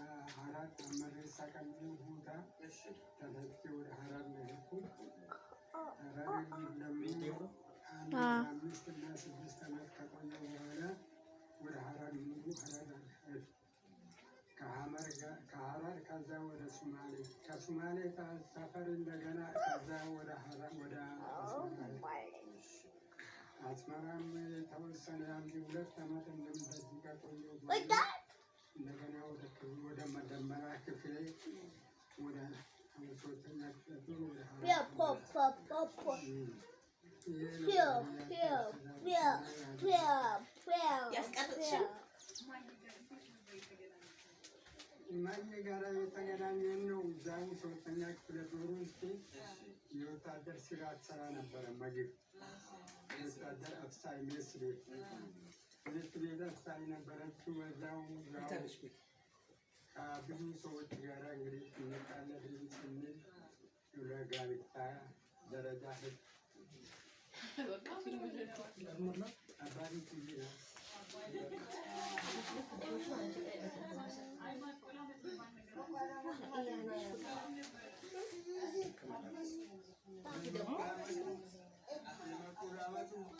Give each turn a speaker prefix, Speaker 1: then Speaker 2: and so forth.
Speaker 1: ከሀረር መሬሳ ከሚል ቦታ ተነስቼ ወደ ሀረር ነው የሄድኩት። ሀረር ደግሞ አንድ 5 እና 6 ዓመት ከቆየሁ በኋላ ወደ ሀረር ሙሉ ሀረር ሄድኩ። ከሀረር ከዛ ወደ ሱማሌ፣ ከሱማሌ ሰፈር እንደገና ከዛ ወደ ወደ አስመራ ሄድኩ። አስመራም የተወሰነ 1-2 ዓመት እንደዚህ ከቆየሁ በኋላ እንደገና ወደ መደመራ ክፍሌ ወደ ሶስተኛ ክፍለ ጦር ወደ ሀረር ተመለስኩ። ይሄ ነው እንግዲህ
Speaker 2: ያስቀርጥሽን
Speaker 1: እማዬ ጋራ የተገናኘን ነው። እዛው ሶስተኛ ክፍለ ጦር ውስጥ የወታደር ስራ ትሰራ ነበረ። ምግብ የወታደር አብሳይ mess ቤት አብሳይ ነበረች። በዛው ያው ከብዙ ሰዎች ጋራ እንግዲህ ስንጣለድ ስንል ለጋብቻ ደረጃ ሄድ አባሪ ነው።
Speaker 2: ደግሞ
Speaker 1: የመቆላመጡ እኮ